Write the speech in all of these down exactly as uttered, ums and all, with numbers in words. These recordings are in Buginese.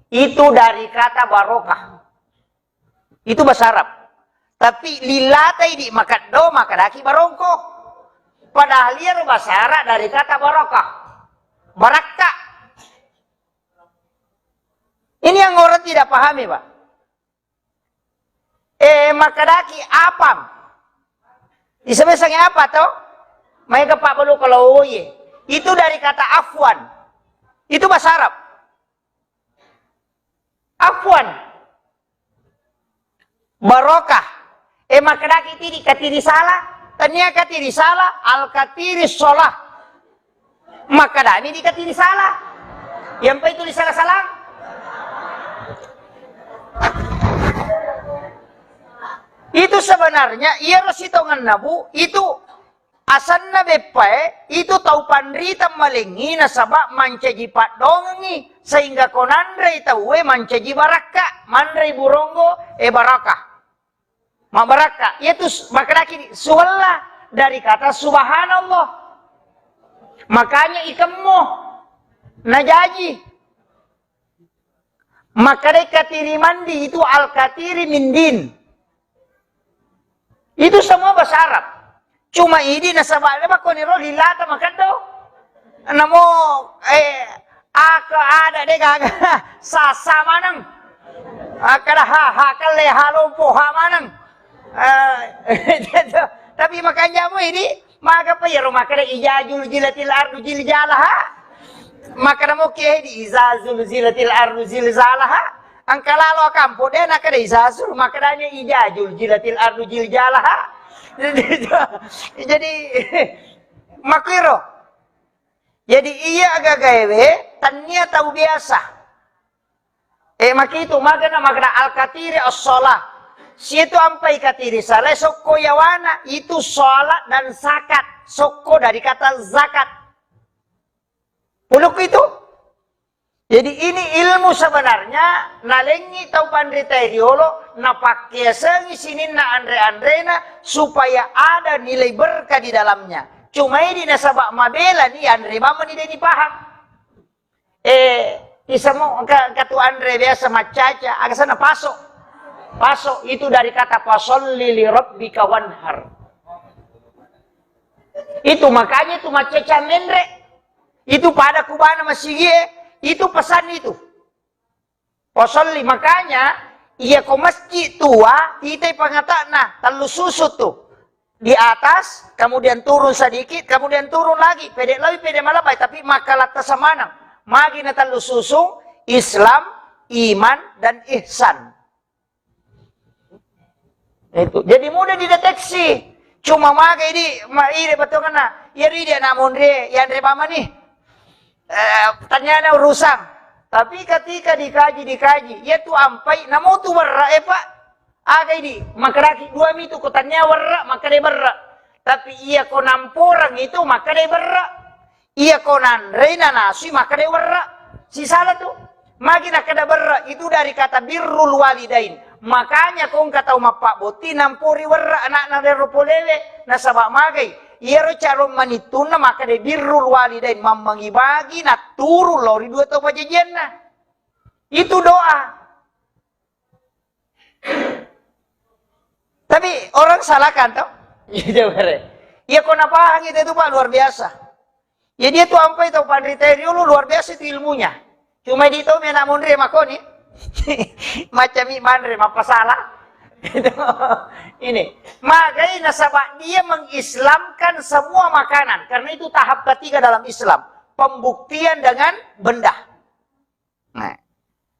Itu dari kata barokah. Itu bahasa Arab. Tapi lillatai di makeddo, makkedaki barongko. Padahal iyaro bahasa Arab dari kata barokah. Barakka. Ini yang orang tidak pahami, Pak. Eh, makkedaki apam. Isabesang apa to? Maega pabbalu kalau oye. Itu dari kata afwan. Itu bahasa Arab. Afwan. Barokah. Eh, makkedaki tidi katiri salah. Tania katiri salah, al katiri sholah. Makkedami di katiri salah. Yang itu disala-salang. Itu sebenarnya iyaro sitongenna, Bu, itu asanna beppae, itu tau panrita malengngi nasaba mancaji paddongengngi, sehingga ko nanrei tauwe mancaji barakka, manrei buronggo, e barakah. Mabbarakka, iyatu s-, makkedaki suwella dari kata subhanallah. Makanya ikemmo najaji. Makkedai katiri mandi itu al-katiri min din. Itu semua bahasa Arab. Cuma idi nasaba de makkoniro lilata makeddo. Namo, eh, aka ada de gaga sasa maneng. Aka da ha, ha kelle, ha lompo, ha maneng. Eh, tapi makanja mo idi, maga pa iyaro makkeda ijazul jilatil ardu jiljalaha. Makkeda mo kiai di izazul zilatil ardu zilzalaha. Engka lalo akampo de nakkeda izazul, makkedanya ijazul jilatil ardu jiljalaha. Jadi, makkiro. Jadi iya agagaewe tania tau biasa. Eh, makitu, magana, magana al-katiri as-shalah. Situ ampai katiri salai sokko yawana, itu shalat dan zakat. Sokko dari kata zakat. Puluk itu. Jadi ini ilmu sebenarnya nalengngi tau panritae riolo, napakkeasengi sininna anre-anrena supaya ada nilai berkah di dalamnya. Cuma ini nasaba mabela ni anre mama ni deni paham. Eh, isamo ka, katu anre biasa maccaca, aga sana paso. Paso itu dari kata fasalli li rabbika wanhar. Itu makanya itu maccaca menre. Itu pada kubana masigie, itu pesan itu. Fasalli, makanya iya ko masjid tua, kita pangatana, tellu susu tu. Di atas, kemudian turun sedikit, kemudian turun lagi. Pede lebih, pede malambai, tapi maka latta samanang. Magi na tellu susu, Islam, iman, dan ihsan. Itu. Jadi mudah dideteksi. Cuma magai di, ma, ide betonganna. Iya ri dia nak monre, yang dari paman nih. Eh, tanyana urusan. Tapi ketika dikaji, dikaji, iya tu ampai, namu tu berra, eh, Pak. Aga idi, makaraki dua mitu ko tania werra, makkeda berra. Tapi iya ko namporang itu, makkeda berra. Iya ko nanrei nanasui, makkeda werra. Sisala tu. Magi nakkeda berra, itu dari kata birrul walidain. Makanya ko engka tau mappabbotting nampori werra anakna dero polewe, nasaba magai. Iyaro carong manittunna makkeda birrul walidain, mammangi bagi natturu lao ri dua tau pajajianna. Itu doa. Tapi orang salahkan toh. Iya, coba re. Iya, ko napahangi itu, Pak, luar biasa. Ya, dia tuh ampai tau panrita riolo luar biasa itu ilmunya. Cuma di tau mena monri makoni. Macam i manre, mapasala. Ini. Magai nasaba dia mengislamkan semua makanan. Karena itu tahap ketiga dalam Islam. Pembuktian dengan benda. Nah.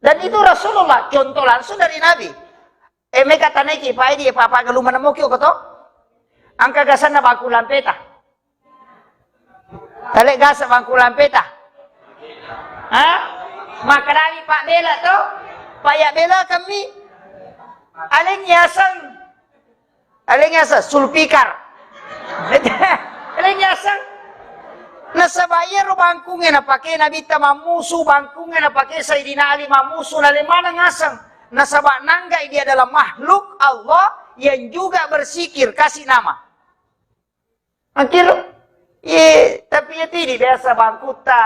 Dan itu Rasulullah, contoh langsung dari Nabi. Eh, meka taneki, Pak, di apa, apa galuman mokio ko to? Angka gasanna bangku lampeta. Tale gasa bangku lampeta. Ha? Makkedami Pak Bela to? Pak ya Bela kami. Aleng yaseng. Aleng yaseng sulfikar. Aleng yaseng. Nasaba iyaro bangkungnge napake Nabitta mammusu, bangkungnge napake Sayyidina Ali mammusu, nale maneng aseng. Nasaba nanggai dia adalah makhluk Allah yang juga bersikir, kasih nama. Akhir, ye, tapi ya tidi biasa bangkutta.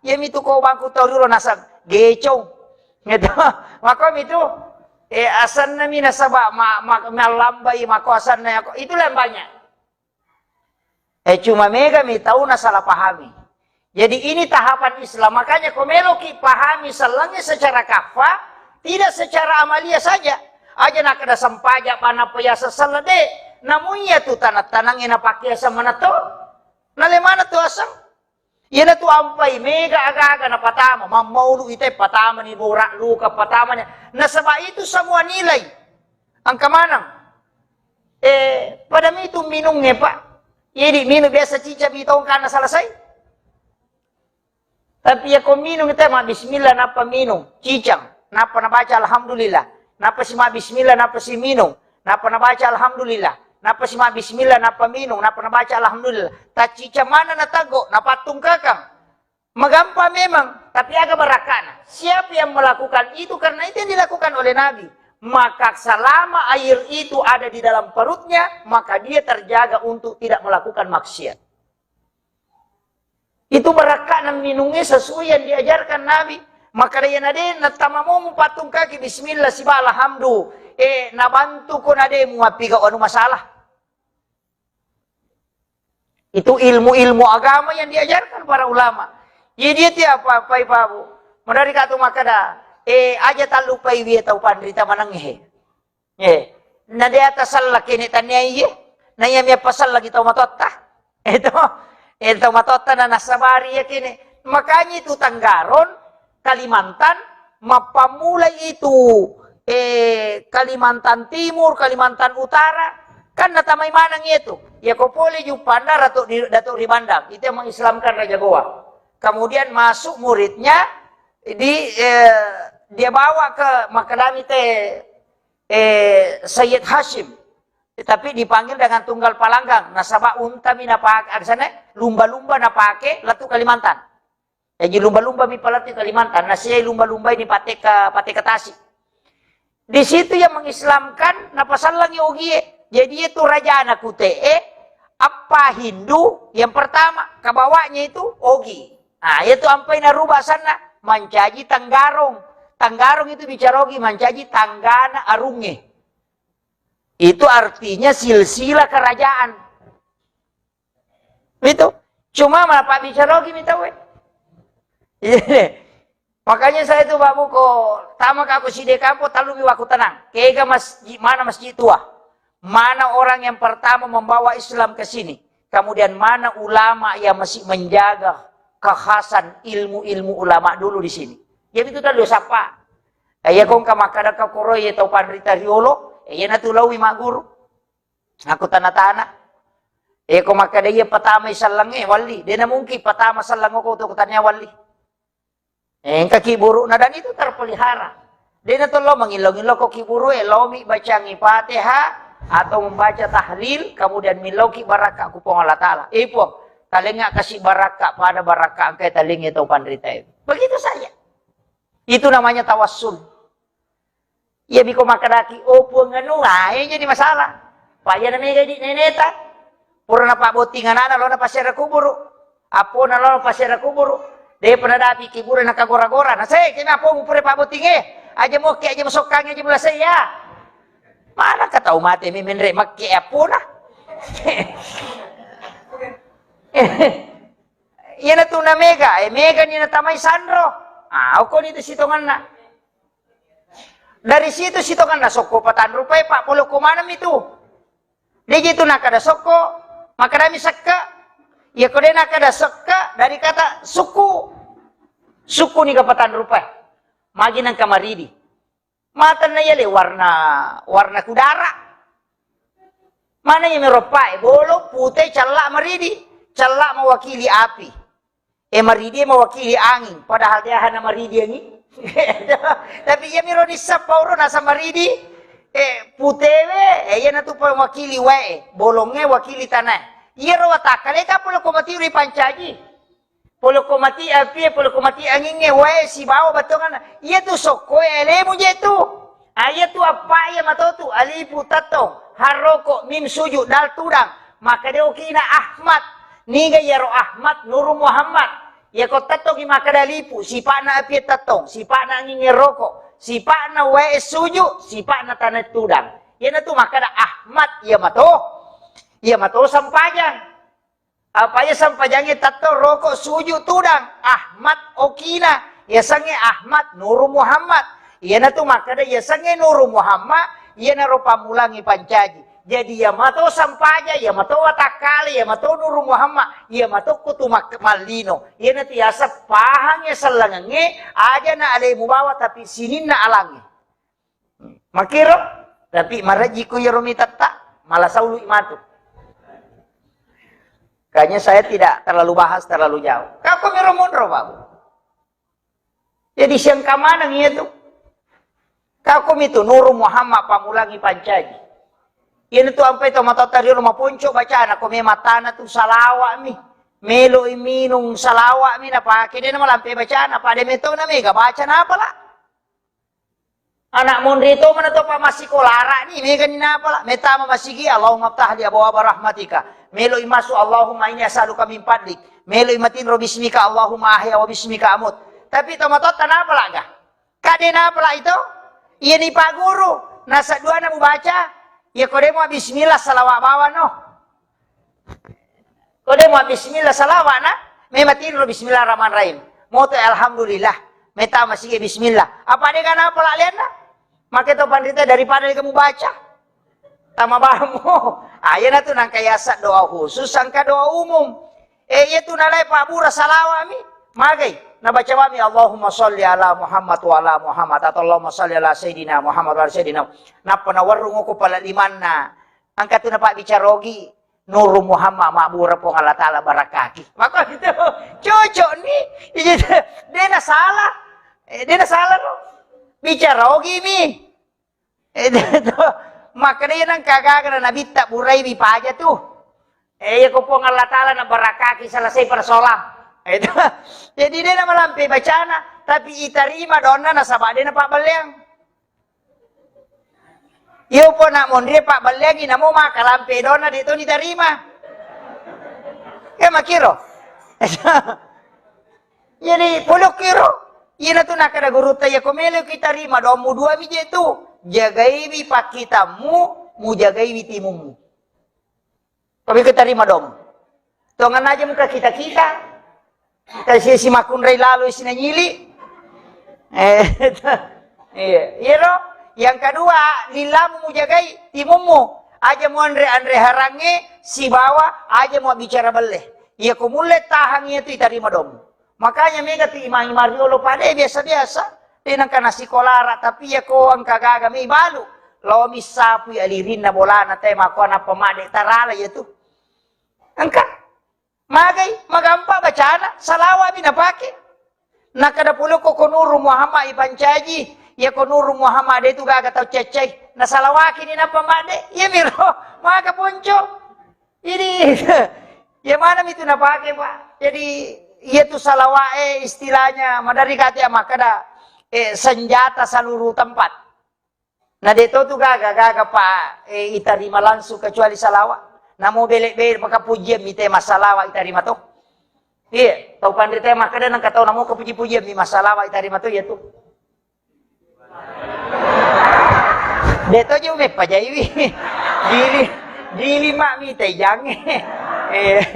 Ya mitu ko bangkutta dulu nasab gecong. Gitu. Mako mitu, eh, asanna mi nasaba ma, ma, mallambai mako asanna yako. Itulah yang banyak. Eh, cuma mega mi tau na salah pahami. Jadi ini tahapan Islam. Makanya ko meloki pahami sellengnya secara kaffa, tidak secara amalia saja. Aja nakada sempaja bana payasa selle de. Namu iya tu tanah-tanangnya na pakai asa mana to? Nale mana tu asang? Iyana tu ampai mega aga-aga napatama, mammaulu ite patama ni borak luka patama ni. Nasaba itu semua nilai. Engka maneng. Eh, pada mitu minungnge, Pak. Jadi minung biasa cica bitong karena selesai. Tapi ya ko minung ite ma bismillah napa minung, cicang, napa nabaca alhamdulillah, napa si ma bismillah napa si minung, napa nabaca alhamdulillah, napa si ma bismillah napa minung, napa nabaca alhamdulillah. Tacica mana na tego, napattungkakang. Magampa memang, tapi aga barakana. Siapa yang melakukan itu karena itu yang dilakukan oleh Nabi, maka selama air itu ada di dalam perutnya, maka dia terjaga untuk tidak melakukan maksiat. Itu barakana minungnya sesuai yang diajarkan Nabi. Maka dia nade natamamu patungkaki bismillah siba alhamdu. Eh, nabantu ko nade muapiga anu masalah. Itu ilmu-ilmu agama yang diajarkan para ulama. Jadi dia tiap apa-apa ibabu. Madari katu makada, eh, aja tallupai wie tau panrita manengnge. Eh, na de atasalla kene tania iye. Na iya mia pasalla ki tau matotta. Itu, eh, tau matotta na nasabari ya kene. Makanya itu Tanggaron, Kalimantan, mappamulai itu, eh, Kalimantan Timur, Kalimantan Utara, kan natamai maneng itu. Ya ko pole Juppanda Datuk di, Datuk Ribandang, itu yang mengislamkan Raja Gowa. Kemudian masuk muridnya di, eh, dia bawa ke Makadami te, eh, Sayyid Hashim. Tetapi dipanggil dengan tunggal palanggang. Nasaba unta mi napake, ada sana lumba-lumba napake latu Kalimantan. Jadi lumba-lumba mi palatu Kalimantan, nasiai lumba-lumba ini pateka, pateka tasi. Di situ yang mengislamkan, napasallangi ogie. Jadi itu raja anak kute, eh, apa Hindu yang pertama, kabawanya itu ogi. Nah, itu ampai narubah sana, mancaji Tanggarong. Tanggarong itu bicara ogi, mancaji tanggana arunge. Itu artinya silsilah kerajaan. Itu. Cuma malah pabbicara ogi mi tau, eh. Iya. Makanya saya itu babu ko tama ka aku side kampo tallu mi waku tenang. Kega masjid, mana masjid tua? Mana orang yang pertama membawa Islam ke sini? Kemudian mana ulama yang masih menjaga kekhasan ilmu-ilmu ulama dulu di sini? Jadi itu tallu sapa. Eh, iya kongka makkada ka koro iya tau panrita riolo, eh, iya natu laui maguru. Aku tana-tana. Eh, ko makkada iya patamai sallangnge, walli. Dena mungkin patama sallang ko tu tania walli. Eh, engka kiburu na dan itu terpelihara. Dena to lo mangillo-ngillo ko kiburu, eh, lomi bacangi Fatihah atau membaca tahlil, kemudian milloki barakka ku Puang Allah Taala. Eh, Puang, talenga kasih barakka pada barakka engkai talengi tau panrita itu. Begitu saja. Itu namanya tawassul. Iya biko makkadaki, "Oh, Puang anu, ah, eh, jadi masalah." Pak, iya namega di neneta. Pura napabbotting anana, lo napasera kuburu. Apona lo napasera kuburu. Depa nadapi kiburu nakagora-gora. Nah, saya kena apa mu pura pabbotting, eh. Aja moke, aja masokkangi, aja mulase ya. Mana ka tau mate mi menre makke apona. Iyana tu na mega, eh, mega ni natamai sanro. Ah, okko ni tu sitonganna. Dari situ sitonganna sokko patanrupai, Pak, polokko maneng mi tu. Deji tu nakada sokko, makkadami sekka. Iya ko de nakada sekka dari kata suku. Suku ni ka patanrupai. Magi nangka maridi. Matanna yale warna, warna kudara. Mana iya meroppae, bolo, pute, cella, maridi. Cella mewakili api. Eh, maridi mewakili angin, padahal dia hana maridi angin. Tapi iya miro nissa pauro nasa maridi, eh, putewe, eh, iya natu mewakili wae, bolonge wakili tanah. Iya ro watakale ka polo ko mati ri pancaji. Polo ko mati api, polo ko mati angingnge, wae sibawa batongan. Iya tu sokko e lemu je tu. Ah, iya tu apa iya matotu, alifu tato, haroko, mim suju, dal tudang. Maka deokina Ahmad. Niga iyaro Ahmad, Nuru Muhammad. Iya ko tettongngi makkeda lipu, sipa'na api tettong, sipa'na anging roko, sipa'na wae suju, sipa'na tanah tudang. Iyanatu makkeda Ahmad, iya mato. Iya mato sempajang. Apa iya sempajangnge tettong, roko, suju, tudang. Ahmad okina. Iya sangnge Ahmad Nuru Muhammad. Iyanatu makkeda iya sangnge Nuru Muhammad, iyanaro pammulangngi pancaji. Jadi, iya mato sampaja, iya mato watakkale, iya mato Nuru Muhammad, iya mato kutu mak-, mallino. Iyanatu yaseng pahang iya sellengengnge, aja na alemu bawa, tapi sininna alangnge. Makkiro, tapi marejji ku iyaro mitetta, mala saului matu. Kayaknya saya tidak terlalu bahas terlalu jauh. Kako miro monro, Pak Bu? Jadi siangka maneng iya tu. Kako mitu Nuru Muhammad pammulangngi pancaji. Iyanatu ampai to matotta ri rumah ponco bacana, ko memang tana tu salawa'mi. Meloi minung salawa'mi napake, de namalampe bacana, pada metona mega baca napala. Anak monri to mana to pa massikolara'ni, megani napala. Metama masigi, Allahumma ftah li abwaba rahmatika. Meloi masuk, Allahumma inni as'aluka min fadlik. Meloi matinro bismika, Allahumma ahya wa bismika amut. Tapi to matotta napala ga? Kade napala itu? Iya ni Pak Guru. Nasa duana mubaca. Iya ko demo bismillah salawat bawano. Ko demo bismillah salawat na. Memang tinro bismillahirrahmanirrahim. Moto alhamdulillah. Metama masigi bismillah. Apa de ga napala lenna? Make to panrita daripada de ga mubaca. Tama bamu. Ayanatu nangka yasa doa khusus, sangka doa umum. Eh, iya tu nalai pabbura salawami. Magai. Nabaca wami, Allahumma salli ala Muhammad wa ala Muhammad, atau Allahumma salli ala Sayyidina Muhammad wa ala Sayyidina. Nappa nawarrung ko pala limanna. Angka tu napabbicara ogi. Nuru Muhammad mabbura Puang Allah Ta'ala barakaki. Maka itu cocok ni. Iya, dena salah. Eh, dena salah no. Bicara ogi mi. Eh, itu. Makanya nang kagaga na nabitta burai mi paja tu. Eh, iya ko Puang Allah Ta'ala na barakaki selesai persoalan. Eh, itu. Jadi de namalampe bacana, tapi itarima donna nasaba de napabbelleang. Iyo po na monri pabbelleangi namo makalampe donna de to nitarima. Ya makiro. Jadi, polokkiro, iyanatu nakkeda gurutta, iya ko meloki tarima doammu dua mi je tu, jagaiwi pakkitammu, mujagaiwi timummu. Ko meloki tarima doammu. Tongenna aja muka kita-kita. Kasi simakkunrai lalo isi nanyili. Eh, iya, iyaro. Yang kedua, lillamu mujagai timummu. Aja muanre-anre harangnge sibawa aja muabbicara belle. Iya ko mulle tahang iya tu itarima doammu. Makanya mega tu imang-imang riolo pade biasa-biasa. De nengka nasikolara, tapi iya ko engka gaga mei balu. Lao missapui alirinna bolana te makua nappa madde tarala iya tu. Engka. Magai, magampa bacana, salawa mi napake. Nakada pole ko, ko Nuru Muhammad ipancaji, iya ko Nuru Muhammad de tu gaga tau ceccai. Nasalawaki ni nappa madde, iya miro, maka ponco. Jadi, ya mana mi tu napake, Pak? Jadi, iya tu salawae istilahnya, madari kate makkada, eh, senjata seluruh tempat. Na de to tu gaga, gaga pa, eh, itarima langsung kecuali salawa. Namo bele-bele maka pujian mi te massalawa itarima to. Iya, tau panrita makkada nengka tau namo kepuji-pujian mi massalawa itarima to iya tu. De to je ume pajaiwi. Dili, dili mak mi te jange. Eh.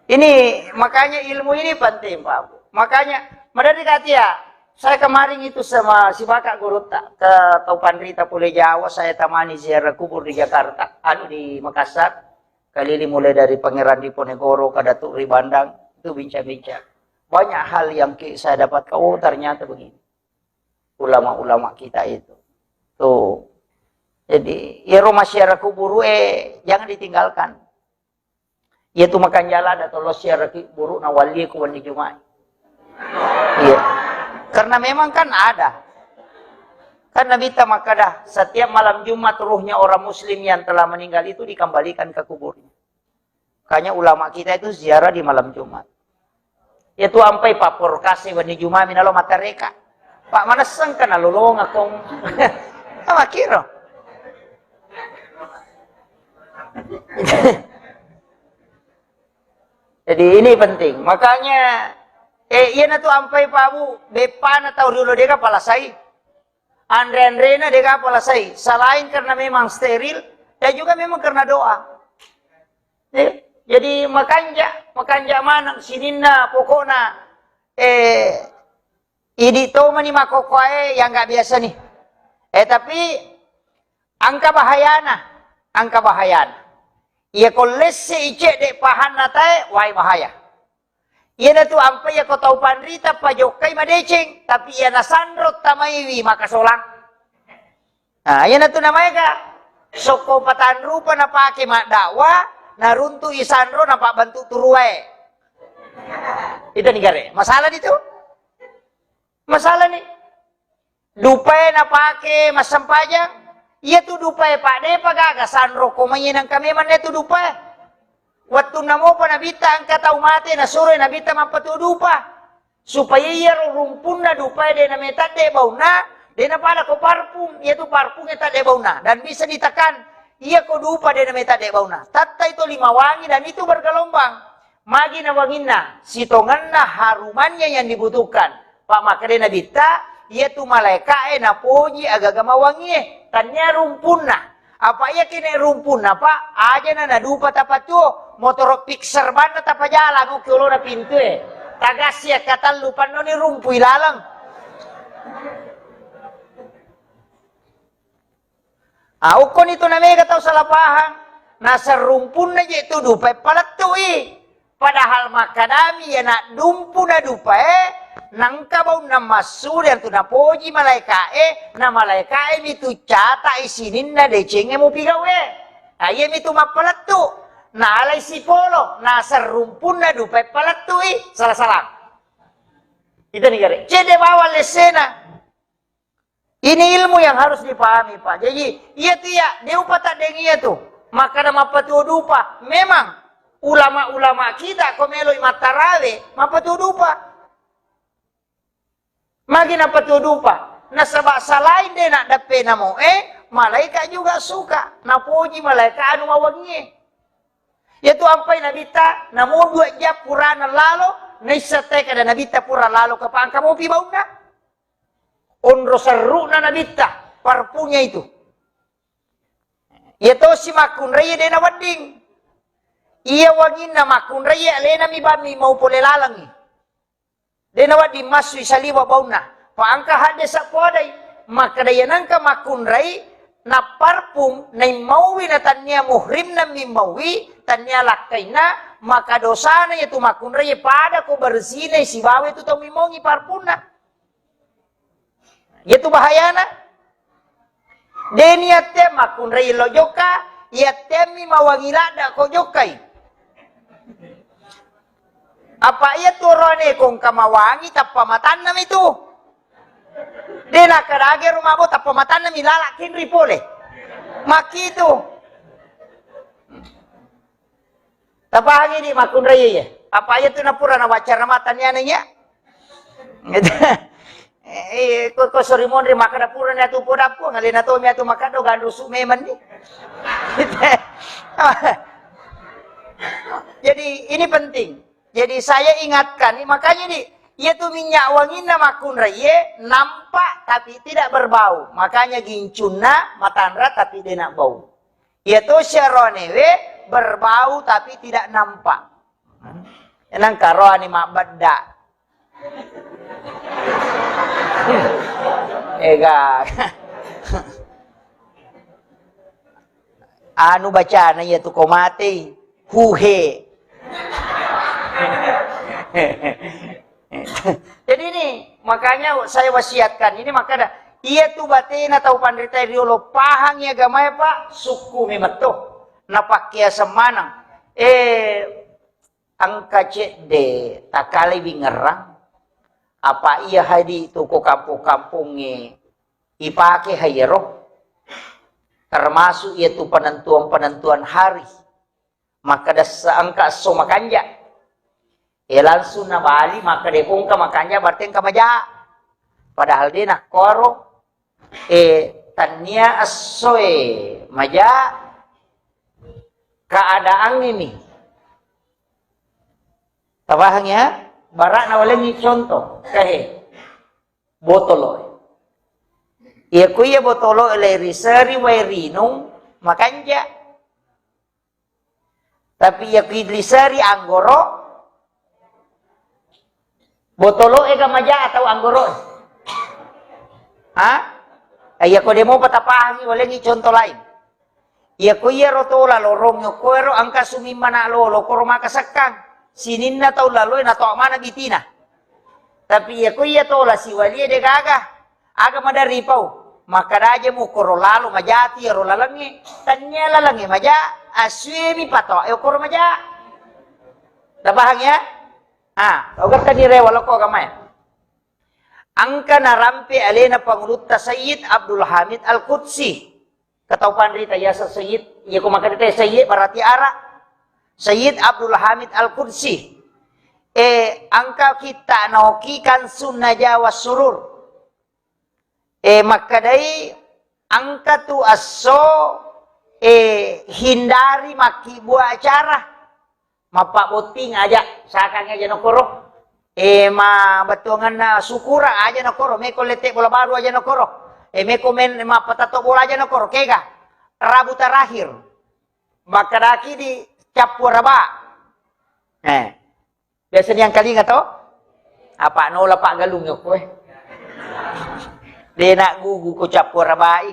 Ini makanya ilmu ini penting, Pak. Makanya, madari katia, saya kemarin itu sama si Bapak gurutta ke tau panrita pole Jawa, saya temani ziarah kubur di Jakarta, anu di Makassar, keliling mulai dari Pangeran Diponegoro, ke Datuk Ribandang, itu bincang-bincang. Banyak hal yang ki-, saya dapatkan, oh ternyata begini. Ulama-ulama kita itu. Tuh. Jadi, ya rumah ziarah kubur, eh, jangan ditinggalkan. Iya tu makanjala ada tolong siaraki buruk na wali ku wani Jumat. Iya. Karena memang kan ada. Kan Nabi ta makkada, setiap malam Jumat ruhnya orang muslim yang telah meninggal itu dikembalikan ke kuburnya. Makanya ulama kita itu ziarah di malam Jumat. Iya tu ampai Pak Porkasi wani Jumat minalo matareka. Pak manesseng kana lolong akong. Apa kiro? Jadi ini penting. Makanya, eh, iyanatu ampai pabu, beppana tau riolo dega palasai. Anre-anrena dega palasai. Selain karena memang steril, dan juga memang karena doa. Eh, jadi makanja, makanja maneng sininna pokokna, eh, idi tomani makkokkoe yang nggak biasa nih. Eh, tapi engka bahayana, engka bahayana. Iya ko lesse i cedde pahanna tae, wai bahaya. Iyanatu ampai iya ko tau panrita pajokkai madeceng, tapi iya nasanro tamaiwi makasolang. Nah, iyanatu namaega sokko patanrupa napake maddakwa, naruntu i sanro napabbentuk turuwae. Itu nih gare. Masalah itu. Masalah nih. Dupae napake massempajang, iya tu dupae, Pak, depa gaga sanro ko mai nangka memang tu dupae. Wettunna mopa Nabitta engka tau mate, nasuroi Nabitta mappatuo dupa. Supaya iyaro rumpunna dupae de nametadde baunna, de napada ko parfum, iya tu parfum e tadde baunna. Dan bisa ditekan, iya ko dupa de nametadde baunna. Tattai to lima wangi dan itu bergelombang. Magi na wanginna, sitongenna harumannya yang dibutuhkan. Pak, makkeda Nabitta, iya tu malaeka'e napoji agaga mawangie, tannia rumpunna. Apa iya kene rumpunna, Pak? Aja na nadupa tapatuo, motoro Pixar banna tapajalang oki olona pintue. Tagassi akkatellu pannoni rumpui laleng. Ah, ukkoni tu namega tau salah pahang. Naserrumpunna je tu dupae palettu'i. Padahal makkadami iya naddumpu na dupae, nangka baunna massu, dan tu napoji malaeka'e, na malaeka'e mi tu cata'i sininna decengnge mupigaue. Ah, iya mi tu mappalettu. Nalai sipolo, naserrumpunna dupae palettu'i. Salah-salah. Itu nih gare. Cedde bawang lessena. Ini ilmu yang harus dipahami, Pak. Jadi, iya tu iya, de upataddeng iya tu. Makkada mappatuo dupa. Memang, ulama-ulama kita ko meloi mattarawe, mappatuo dupa. Magi nappatuo dupa? Nasaba selain de naddeppe namoe, malaikat juga suka. Napoji malaikat anu mawangie. Iya tu ampai Nabitta, namo dua jam purana lalo, naissa te kada Nabitta pura lalo kapangka mopi baunna. Onro serru'na Nabitta, parfumnya itu. Iya tosi makkunrai de nawedding. Iya wanginna makkunrai alena mi bammi mau pole lalengngi. De nawedding massui saliwa baunna. Pa engka hadde sappoadai. Makkeda iya nengka makkunrai, napparfum, naimmauwi natannia muhrimna mimmauwi, tannia lakkainna, maka dosana iya tu makkunrai pada ko bersina sibawa itu tau mimmaungi parfumna. Iya tu bahayana. De niatte makkunrai lo jokka, iattemmi mawangi ladda ko jokkai. Apa iya tu orane ko engka mawangi tappa matanna mi tu. De nakkadage rumah bo tappa matanna mi lala kinri pole. Makkitu. Tapahangi di makkunrai iya. Apa iya tu napura nawacara mata ni aneng iya? Gitu. Eh, ko, ko sori monri makkada pura ni atu podappu, ngalena to mi atu makkada ganrusu memang ni. Jadi ini penting. Jadi saya ingatkan, makanya di iya tu minyak wanginna makkunraiye nampak tapi tidak berbau. Makanya gincunna matanra tapi de nabau. Iya to syaronewe berbau tapi tidak nampak. Nang karoani mabbedda. Ega. Anu bacana iya tu ko matei. Huhe. Jadi ini makanya saya wasiatkan ini, makanya iya tu batena tau panrita riolo pahangi agamae, Pak, sukku memetto. Napakkiaseng maneng. Eh, engka cedde takalai bingerang. Apa iya hadi tu ko kampong-kampongnge ipake hayero. Termasuk iya tu penentuan-penentuan hari. Makkeda essa engka esso makanja. Eh, langsung nabali, makkeda ko engka makanja berarti engka maja. Padahal de nakkoro, eh, tannia essoe maja, keadaan ini. Tapahang ya? Bara' nawalengngi contoh. Kahe. Botolo. Iya ku iya botolo le riseri wae rinung makanja. Tapi iya ku liseri anggoro, botolo ega maja atau anggoro? Ha? Iya ko demo patapahangi walengngi contoh lain. Iya ko iya ro tola lorong ko ero angka sumimmana lolo koro makasekkang. Sininna tau laloe natoa mana bitina. Tapi iya ko iya tola siwalie de gaga. Aga maderri pau? Makkeda aja mu koro lalo majati ero lalengnge. Tania lalengnge maja, asui mi patoa e koro maja. Tapahang ya? Ah, ogattani rewa lokko agamae. Angka narampe alena pangulutta Sayyid Abdul Hamid Al-Qudsi. Katau panrita yaseng Sayyid, iya ko makkeda Sayyid berarti ara. Sayyid Abdul Hamid Al-Qudsi. Eh, angka kitta naoki kan sunna Jawa surur. Eh, makkedai angka tu esso, eh, hindari makkibua acara. Mappabbotting aja, sakang aja nokoro. Eh, ma bettuanganna sukura aja nokoro, meko lette bola baru aja nokoro. Eh, meko men mappatatto bola aja nokoro, kega. Rabu terakhir. Makkedaki di cappu araba. Eh. Biasa niangkalinga to? Apa nola paggalung yokko eh. Dena gugu ko cappu arabai.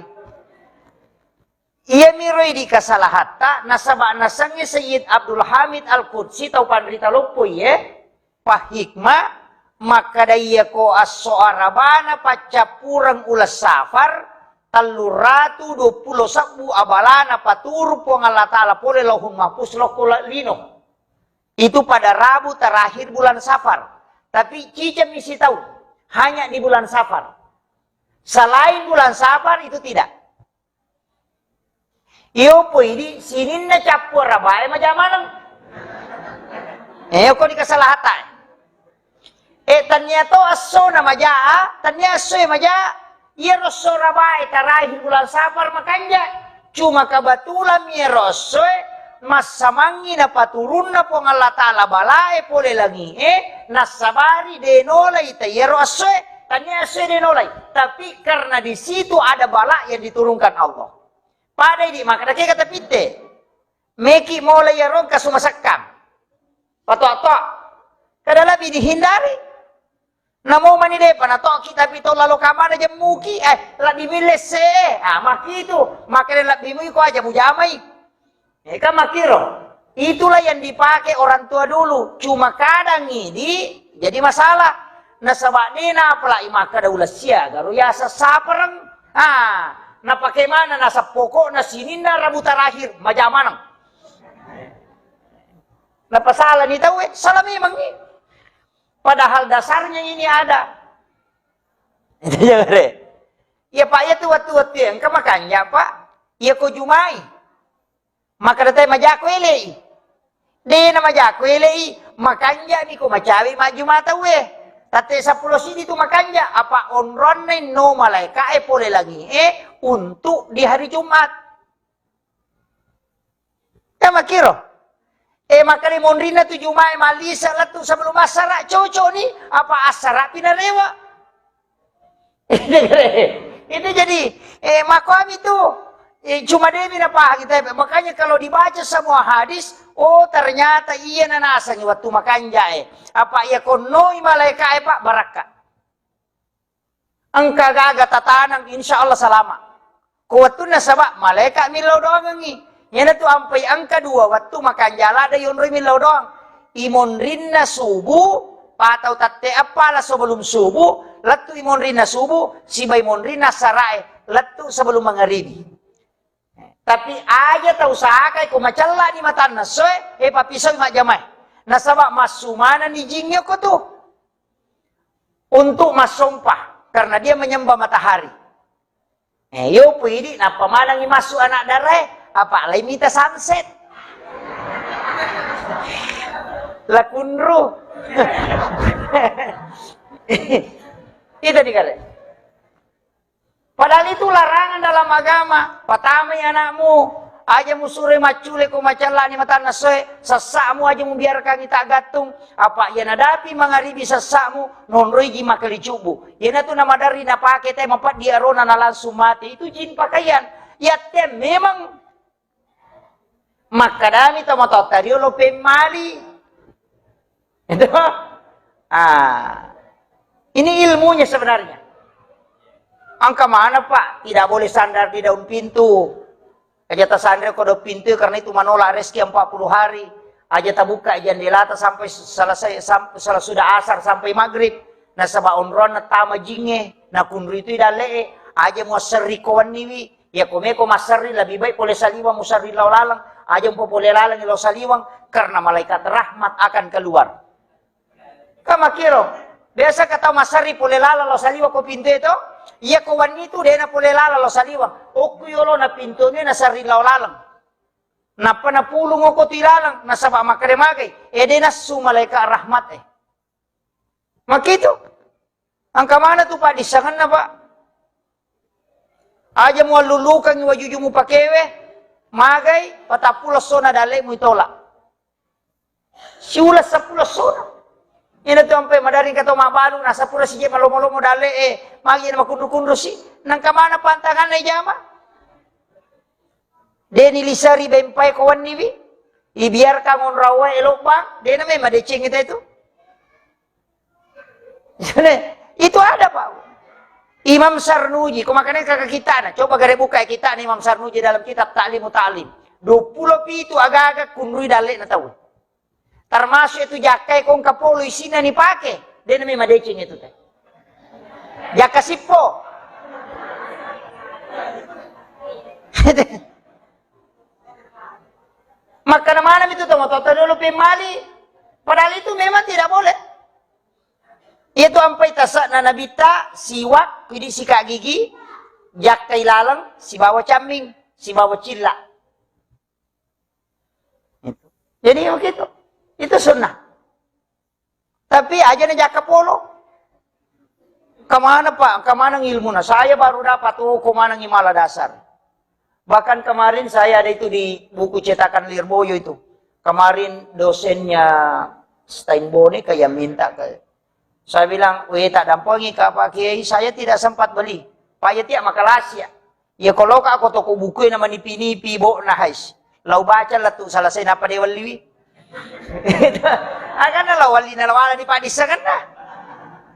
Iya miroi di kasalahatta nasaba nasengnge Sayyid Abdul Hamid Al-Qudsi tau panrita loppo iye. Pahikma makkada iya ko asso arabana paccappureng uleng safar telluratu duappulo sebbu abalana paturu Puang Allah Ta'ala pole Lauhul Mahfuz lokko lino. Itu pada Rabu terakhir bulan Safar. Tapi cicengmi sitaung, hanya di bulan Safar. Selain bulan Safar itu tidak. Iyo poi di sininna cappu arabae maja maneng. Eh, ko di kasalahata. Eh, tania to esso na maja, tania esso e maja, Iyaro esso arabae terakhir bulan Safar makanja. Cuma kebetulan mi iyaro essoe massamangngi napaturunna Puang Allah Ta'ala balae pole langie, nassabari de nolai ta iyaro essoe, tania essoe de nolai. Tapi karena di situ ada bala yang diturunkan Allah. Padai di makkada kega tapitte. Meki mola iyaro engka sumasekkang. Patoa-toa. Kada lebih dihindari. Namo mani depa natoki tapi to lalo kamana jemmuki, eh, lebbi millesse. Ah, makitu. Makanya lebbi mui ko aja mujamai. Eh, kan makiro. Itulah yang dipakai orang tua dulu. Cuma kadang ini jadi masalah. Nasaba dena apalagi makkada ulessia garo yasa sapereng. Ah, napake mana nasa pokokna sininna Rabu terakhir maja maneng. Napasala ni tau, eh, salah memang ni. Padahal dasarnya ini ada. Iya, Pak, iya tu wettu-wettu engka makanja, Pak. Iya ko jumai. Maka datai majako elei. Dena majako elei, makanja mi ko macawe majjuma tauwe. Tatte seppulo sidi tu makanja, apa onronna inno malaika e pole langi e untuk di hari Jumat. Ya makiro. Eh, makanya monrinna tu Jumae malisa lettu sebelum asara cocok ni, apa asara pinarewa. Itu jadi, eh, makoami tu, eh, cuma demi napahang kita. Makanya kalau dibaca semua hadis, oh, ternyata iya nanasangi waktu makanja, eh. Apa iya konnoi malaika, eh, Pak, barakka. Engka gaga tatanang, insya Allah salama. Ko wettunna saba malaika millau doangengngi. Iyanatu ampai engka dua wettu makanja lada yonroi millau doang. Imonrinna subuh, patau tatte appala sebelum subuh, lettu imonrinna subuh, siba imonrinna sarae, lettu sebelum mangaribi. Tapi aja tau sakai ko macella ni matanna soe, eh, papisoi majjamae. Nasaba massu manenni jing yoko tu. Untuk massompa, karena dia menyembah matahari. Eh, yo pui di, nappa manengi massu anak darae, apa lai mita sunset. Lakunru. Itu di kare. Padahal itu larangan dalam agama. Patamai anakmu, Aja musuroi maccule ko macallani matanna soe, sassa'mu aja mubiarkangi taggattung, apa iya nadapi mangaribi sassa'mu, nonroiji makkalicubbu. Iyanatu namaderri napake te mapeddi arona na langsung mate. Itu jin pakaian. Yatte memang makkadami tomatoatta riolo pemmali. Itu. Ah. Ini ilmunya sebenarnya. Engka mana, Pak? Tidak boleh sandar di daun pintu. Aja tasanre ko daun pintu karena itu menolak rezeki empat puluh hari. Aja tabuka jendelata sampai selesai, sam-, setelah sudah asar sampai maghrib. Nasaba onronna tama jingnge, nakunrui tu dalle'e, aja muasserri ko wenniwi. Iya ko meko masserri, lebih baik pole saliweng muserri lao laleng. Aja mpo pole laleng lao saliweng, karena malaikat rahmat akan keluar. Ka makkiro, biasa ka tau masserri pole laleng lao saliweng ko pintu e to? Iya ko wenni tu dena pole laleng lao saliweng. Okku yolo na pintu e na serri lao laleng. Nappa napulung oko tu ilaleng, nasaba makkeda magai, e de nassu malaikat rahmat e. Makitu. Engka mana tu paddissengenna, Pak? Aja muallulukangi wajuju mupakewe, magai, patappulo essona dalle'mu itolak. Siuleng seppulo essona. Ina tu ampe madari engka to mabbalu, nasapura sije malomo-lomo dalle'e, magi na makunru-kunru si. Nangka mana pantanganna ijama? Deni lisari bempai ko wenniwi, ibiarkan onrawa elo'ba, dena memang deceng itu itu. Itu ada, Pak. Imam Sarnuji, ko makanya kakak kita na, coba gare buka kita nih Imam Sarnuji dalam kitab Ta'limu Ta'lim. Dua puluh pitu aga-aga kunrui dalle'na tau. Termasuk itu jakkai kong kapolo isinna ni pake. Dena memang deceng itu teh. Jakka sippo. Makkana maneng itu tomatoatta dulu pemmali. Padahal itu memang tidak boleh. Itu ampai tasakna nabitta, siwak, kidi sikat gigi, jakkai laleng, sibawa camming, sibawa cilla. Jadi begitu. Itu sunnah. Tapi aja na jakka polo. Kemana, Pak? Kemana ilmuna? Saya baru dapat, oh, kemana ngimala dasar. Bahkan kemarin saya ada itu di buku cetakan Lirboyo itu. Kemarin dosennya Steinbone kayak minta ke saya bilang, "Weh, tak dampengi Kak Pak Kiai, saya tidak sempat beli." Pak, ya tiap makalasi ya. Iya, ko loka ko toko buku na manipi-nipi bokna hais. Lau baca lettu selesai napa de welliwi. Agana lau walli na lawala di paddissengenna.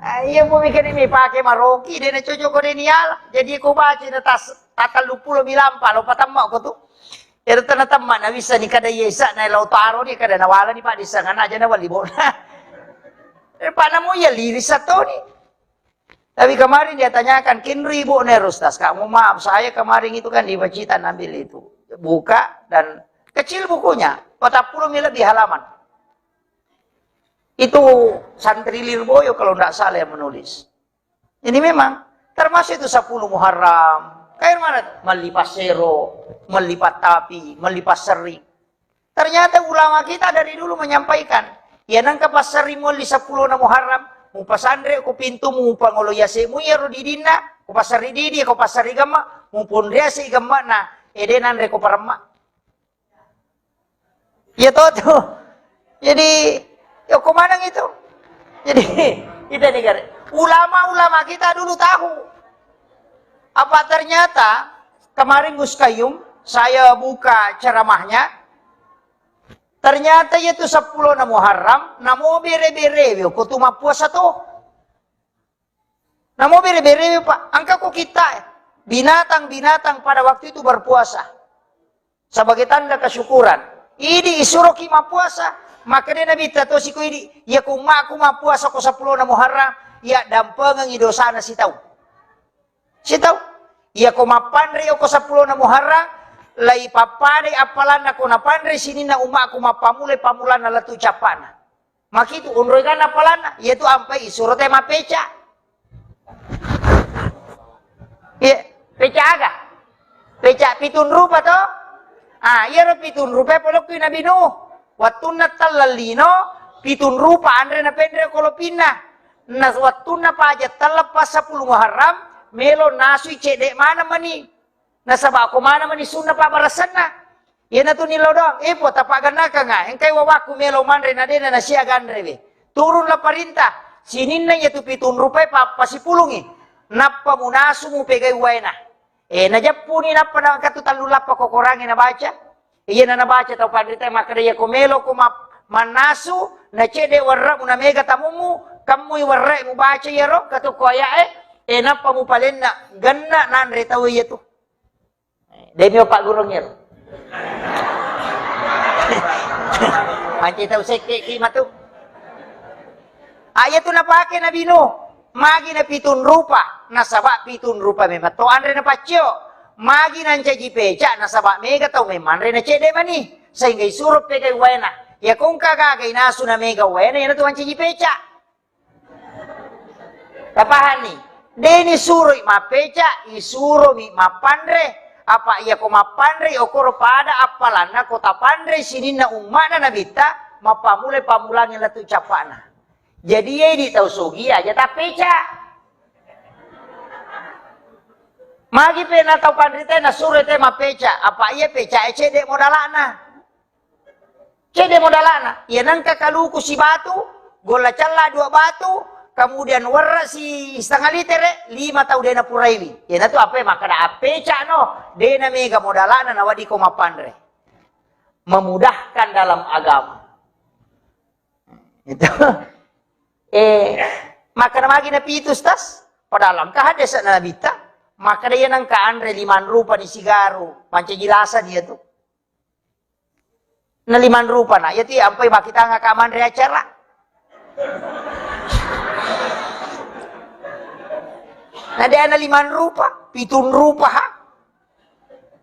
Ah, iya, bu mikir ini pakai maroki, de na cocok ko de niala. Jadi ko baca na tas, tatal lupulo bilampa, lo patamma ko tu. Ero tana tamma na bisa ni kada iya isa na lau taro ni kada na wala ni paddissengenna aja na walli bokna. Eh, pak namu iya liris atau ni. Tapi kemarin dia tanyakan, "Kinri, Bu, nih, Ustaz, kamu maaf, saya kemarin itu kan di Pacitan ambil itu." Buka dan kecil bukunya, patappulo mi lebih halaman. Itu santri Lirboyo kalau ndak salah yang menulis. Ini memang termasuk itu sepuluh Muharram. Kayak mana? Melli passero, melli pattapi, melli passerring. Ternyata ulama kita dari dulu menyampaikan, iya nengka passerri mualli seppulo na Muharram, mupasanre ko pintu, mupangolo yase mu iyaro didinna, ko passerri didi, ko passerri gemma, muponriase gemma na, ede nanre ko paremma. Iya to tu. Jadi, yo ko maneng itu. Jadi, kita negara. Ulama-ulama kita dulu tahu. Apa ternyata kemarin Gus Kayum, saya buka ceramahnya, ternyata itu seppulo na Muharram, namo bere-bere, ko tu mappuasa to. Namo bere-bere, Pak. Engka ko kita, binatang-binatang pada waktu itu berpuasa. Sebagai tanda kesyukuran. Idi isuroki mappuasa. Maka dia Nabi tatosi ko idi, iya ko ummaku mappuasa ko seppulo na Muharram, iya dampengengi dosana sitau. Sitau. Iya ko mappanre ko seppulo na Muharram, lai pappadai appalanna ko napanre sininna ummaku mappamulai pammulanna lettu cappana. Makitu onroi kan appalanna, iyatu ampai suro te mappeca. Iya, peca aga? Peca pitung rupa to? Ah, iyaro pitung rupa polokkui Nabi Nuh. Wattunna telleng lino, pitung rupa anre napenre kolopinna. Na wattunna paja telleng pas seppulo Muharram, melo nasui cedde maneng mani. Nasaba ko maneng mani sunna pabbaressanna. Iyanatu nillau doang, eh, po, tapaggannakanga, engkai wawakku melo manre na dena nasiaga anrewe. Turunlah parintah, sininna iyatu pitung rupae pa-, pasipulungi. Nappa munasu mupegai waena. Eh, najeppuni nappa nangkatu tallu lappa ko Korangnge nabaca. Iyana nabaca tau panrita makkeda, "Iyako meloko ma-, mannasu, na cedde warra'mu na mega tamummu, kammui warra'e mubaca iyaro, katukko aya'e, eh, nappa mupalenna genna nanre tau iyatu." Eh, demi Pak Gurung iyaro. Anci tau sekke ki matu. Ah, iyatu napake Nabi Nuh. Magi na pitung rupa, nasaba pitung rupa memang to anre napaccio. Magi nancaji peca, nasaba mega tau memang anre na cedde mani. Sehingga isuro pegai waena. Iyako engka gaga inasu na mega waena, iyanatu mancaji peca. Tapahanni? Deni suroi mappeca, isuromi mappanre. Apa iyako mappanre, okoro pada appalanna ko tapanre sininna umma'na Nabitta, mappammulai pammulangnge lettu cappa'na. Jadi, iye di tau sogi aja tappeca. Magi pe na tau panrita nasuro te mappeca, apa iya peca e cedde modalana. Cedde modalana. Iya nengka kaluku sibatu, golla cella dua batu, kemudian werra si setengah litere, lima tau dena puraiwi. Iyanatu apa makkeda appeca no, dena mega modalana nawadiko mappanre. Memudahkan dalam agama. Itu. Eh, makkeda magi Nabi itu, Ustaz? Padahal engka hadis Nabi ta, makkeda iya nengka anre limang rupa ni sigaru, mancaji lasa dia tu. Na limang rupa na, iya ti ampai makkitanga ka manre acara. Na dia na limang rupa, pitung rupa ha.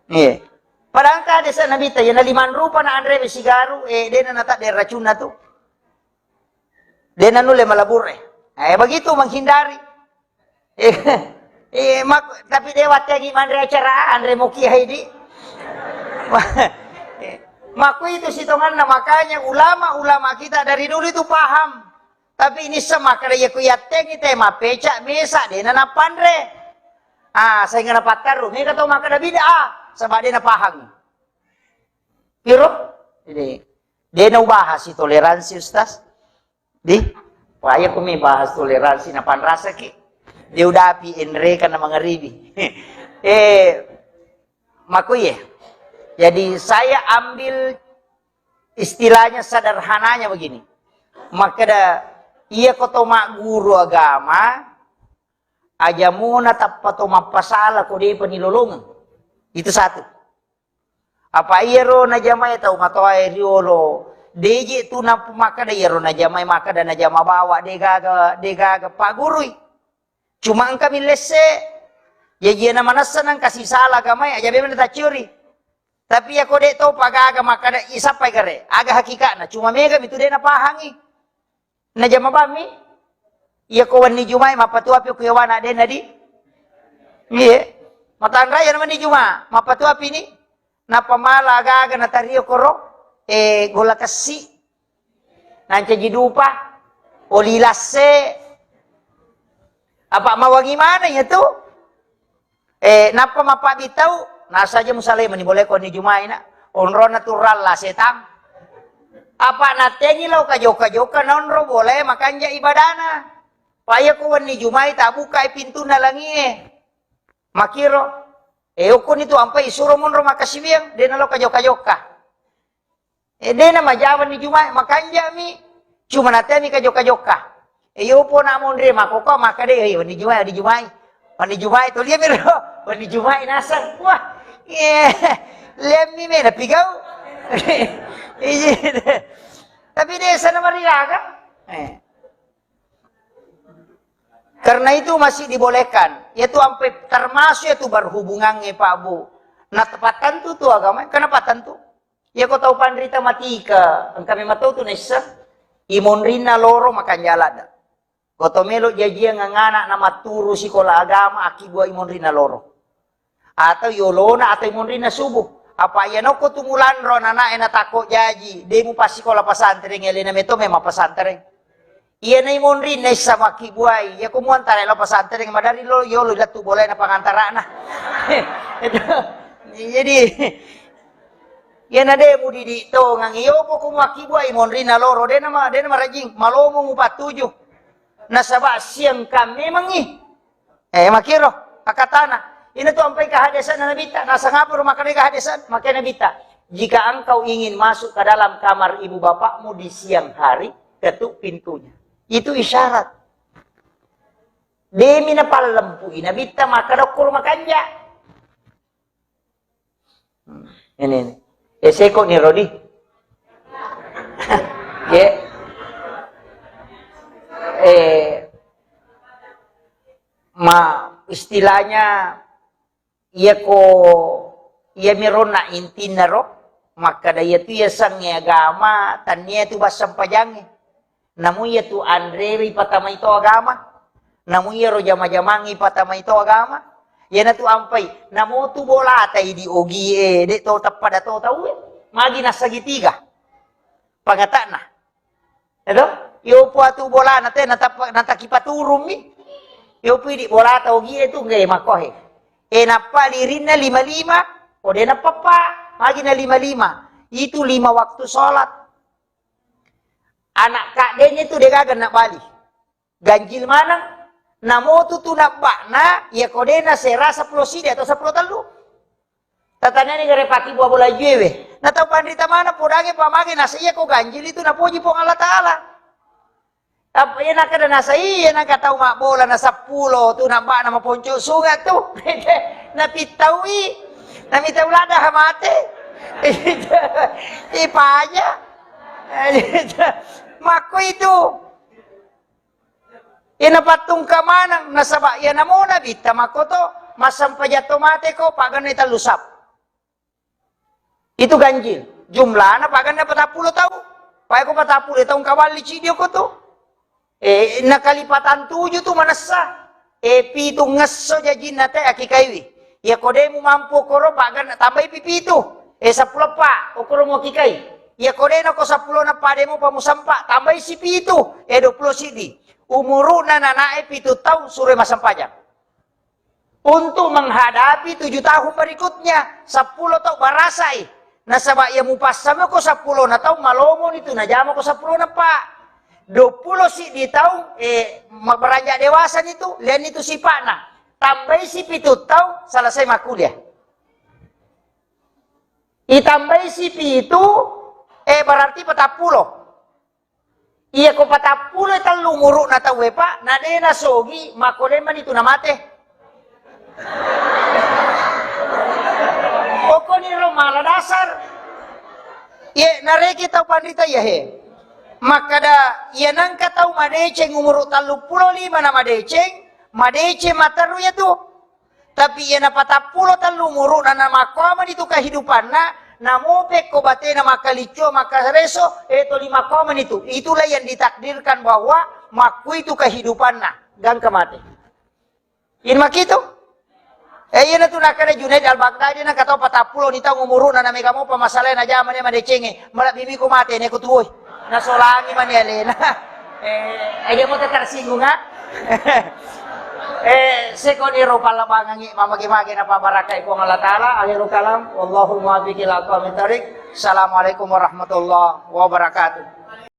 Iya. Padahal engka hadis Nabi ta, iya na limang rupa na anre sigaru, eh, dena nata de racunna tu. Dena nulle malabur, eh. Eh, begitu menghindari. Eh, eh, mak-, tapi de wattengi manre acara, anre moki haidi. Eh, makku itu sitonganna, makanya ulama-ulama kita dari dulu itu paham. Tapi ini semakkeda iya ku yattengi te mappeca mesa dena napanre. Ah, sehingga napatterru. Mega tau makkeda bid'ah, saba dena paham. Piro? Jadi, dena ubahas toleransi, Ustaz. Di, wah, iya kumi bahas toleransi, napanrasaki. Dia udah api enre karena mengeribi. Eh, makuye. Jadi, saya ambil istilahnya sederhananya begini. Makkeda, iya ko to magguru agama, aja mona tappa to mappasala ko depa nilolongeng. Itu satu. Apa iyaro najamae tau matoae riolo, deje tu na makkeda iyaro najamae, makkeda najama bawa, degaga, degaga paggurui. Cuma engka millesse, jaji na manessa nengka sisala agamae, aja memang tacciori. Tapi iya ko de to pagaga makkeda isappai gare, aga hakikatna, cuma mega mitu de napahangi. Najama bammi? Iya ko wenni Juma'i mappatuapi ku yawana dena di? Iya. Matanra iya wenni Juma'i mappatuapi ni? Nappa mala gaga natario koro, eh, gola kessi. Nancaji dupa, oli lasse. Apa mawangi mana iya tu? Eh, nappa mappabbitau, nasaja musalai mani boleh ko ni Juma'i na. Onrona turalla setang. Apa natengi lao kajoka-joka naonro boleh makanja ibadana. Paya ko wenni Juma'i tabukai pintunna langie. Makiro. Eh, okko ni tu ampai isuro monro makasiwiang, de nalo kajoka-joka. Eh, de na majawa ni Juma'i, makanjami. Cuma natemi kajoka-joka. Eh, yo po na monri makoko, maka de, eh, wenni Juma'i, wenni Juma'i. Wenni Juma'i to liami ro. Wenni Juma'i naseng. Wah, eh, liami me na pigau. Iya. Tapi de sana mariaga. Eh. Karena itu masih dibolehkan. Yaitu ampe termasuk yaitu berhubungan, eh, Pak Bu. Nah, tepat tentu tu agama, kenapa tentu? Iya ko tau panrita matika, engka memang tau tu naisseng, imonrinna loro makanjala da. Ko to melo jajiang angana na matturu sikola agama, akkibuai imonrinna loro. Atau yolona atau imonrinna subuh. Apa iya nokko tu mulanro nanae na takko jaji, de mu passikola pasantreng, elena meto memang pasantreng. Iya na imonrinna issa makkibuai, iya ko muantara lo pasantreng madari lo yolo lettu boleh na pangantarana. Itu. Jadi, Iyana de' mudidik tongang, iyopo ku muakkibuai monrinna loro, de' nama, de' namarajing, malomo mupattuju. Nasaba' siangkang memangngi. Eh, makkiro, akkatana. Ina tu ampai kehadesanna Nabitta, nasangaparo makkedai kehadesan, makkedai Nabitta, "Jika engkau ingin masuk ke dalam kamar ibu bapakmu di siang hari, ketuk pintunya." Itu isyarat. Demi napallempui Nabitta makkeda okkoro makanja. Hmm, ini, ini. Eh, seko ni Rodi. Ye. Eh, ma istilahnya, iya ko, iya mironna intinna ro, makkeda iya tu iya sangnge agama, tannia tu bassampajangnge. Namu iya tu anrewe ipatamai to agama. Namu iya ro jama-jamangnge ipatamai to agama. Iyana tu ampai, namo tu bolata idi ogie, de' to tappada to tauwe. Magi na segitiga. Pangata'na. Eto? Yopo atu bolana te natappa, natakipaturummi. Yopo idi bolata ogie tu nggae makohe. E nappa lirinna lima-lima, o de' nappappa, magi na lima-lima. Itu lima waktu sholat. Anak kaddeni tu degaga nabali. Ganjil maneng. Namotu tu nabba'na, iya ko de' nasera seppulo sidi atau seppulo tellu. Tatanani gare paki bua bola juewe. Na tau panrita maneng podange pamage nasa iya ko ganjil itu napoji Puang Allah Ta'ala. Apa iya nakada nasa iya naka tau mabbola na seppulo tu nabba'na maponco sunga tu. Napittaui. Namitau lada hamate. Ipaja. Makko itu. Ina pattungka maneng nasaba iya namo Nabitta makkoto, massempajang to mate ko paganna tellu sap. Itu ganjil. Jumlahna paganna patappulo tau. Pae ko patappulo tau engka walli cidio ko tu. Eh, nakalipatan tuju tu manessa. Eh, pitu ngesso jajinna te akikaiwi. Iya ko de' mumampu koro paganna tambai pi pitu. Eh, seppulo pa okoro mo kikai. Iya ko de' nako seppulo na pa de' mo pa musampa tambai si pitu. Eh, dua puluh sidi. Umuru'na nanae pitu taung suroi massempajang. Untuk menghadapi tujuh tahun berikutnya, seppulo tau barasai. Nasaba iya mupassami ko seppulo na tau, malomo ni tu najama ko seppulo na pa. Dua puluh sidi tau, eh, ma-, beranjak dewasa ni tu, lian ni tu sipa'na. Tambai si pitu tau, selesai makkuliah. Itambai si pitu, eh, berarti patappulo. Iya ko patappulo tellu umuru'na tauwe, Pak, na de' nasogi, makko de' mani tu namate. Okkoni ro mala dasar. Iye, nareki tau panrita iya he. Makkada, iya nengka tau madeceng umuru telluppulo lima na madeceng, madeceng matteru iya tu. Tapi iya na patappulo tellu umuru'na na makkoamani tu kehidupanna, namo pekko batena makkaliccio, makkareso, eh, toli makkoamani tu. Itulah yang ditakdirkan bahwa makkui tu kehidupanna, gangka mate. Ini makitu? Eh, iya na tu nakkeda Junaid Al-Baghdadi na katau patappulo ni taung umuru'na na mega mopa masalahna jamane madecengnge, malebbi mi ko mate ne ko tuoi. Nasolangi mani alena. Eh, eh, dia mau tersinggung, ha? Eh, sekoniro pallabangangi mamage-mage napabarakai Puang Allah Ta'ala. Akhirul kalam, wallahul muwaffiq ila aqwamit thariq. Assalamualaikum warahmatullahi wabarakatuh.